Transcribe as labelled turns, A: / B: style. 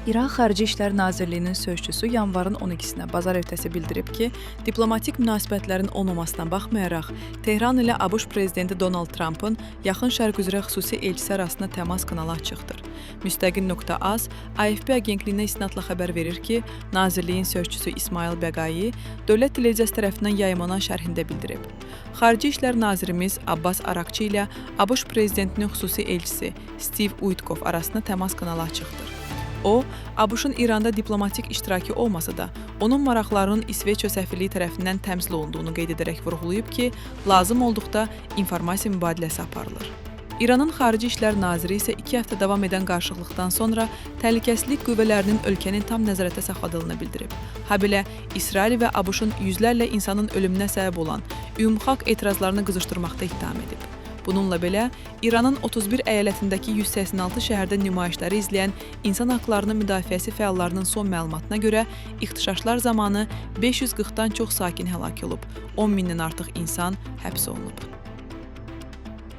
A: İran Xarici İşlər Nazirliyinin sözçüsü yanvarın 12-sinə bazar ertəsi bildirib ki, diplomatik münasibətlərin olmamasına baxmayaraq, Tehran ilə ABŞ prezidenti Donald Trampın Yaxın Şərq üzrə xüsusi elçisi arasında təmas kanalı açıqdır. Müstəqil.az AFP agentliyinə istinadla xəbər verir ki, nazirliyin sözçüsü İsmail Bəqayi dövlət televiziyası tərəfindən yayımlanan şərhində bildirib. Xarici İşlər nazirimiz Abbas Araqçı ilə ABŞ prezidentinin xüsusi elçisi Steve Witkoff arasında təmas kanalı açıqdır. O, ABŞ-ın İranda diplomatik iştirakı olmasa da, onun maraqlarının İsveçrə səfirliyi tərəfindən təmsil olunduğunu qeyd edərək vurğulayıb ki, lazım olduqda informasiya mübadiləsi aparılır. İranın Xarici İşlər naziri isə 2 həftə davam edən qarışıqlıqdan sonra təhlükəsizlik qüvvələrinin ölkəni tam nəzarətdə saxladığını bildirib. Habelə İsrail və ABŞ-ın yüzlərlə insanın ölümünə səbəb olan ümumxalq etirazlarını qızışdırmaqda ittiham edib. Bununla belə, İranın 31 əyalətindəki 186 şəhərdə nümayişləri izləyən insan haqlarının müdafiəsi fəallarının son məlumatına görə ixtişaşlar zamanı 540-dan çox sakin həlak olub, 10 mindən artıq insan həbs olunub.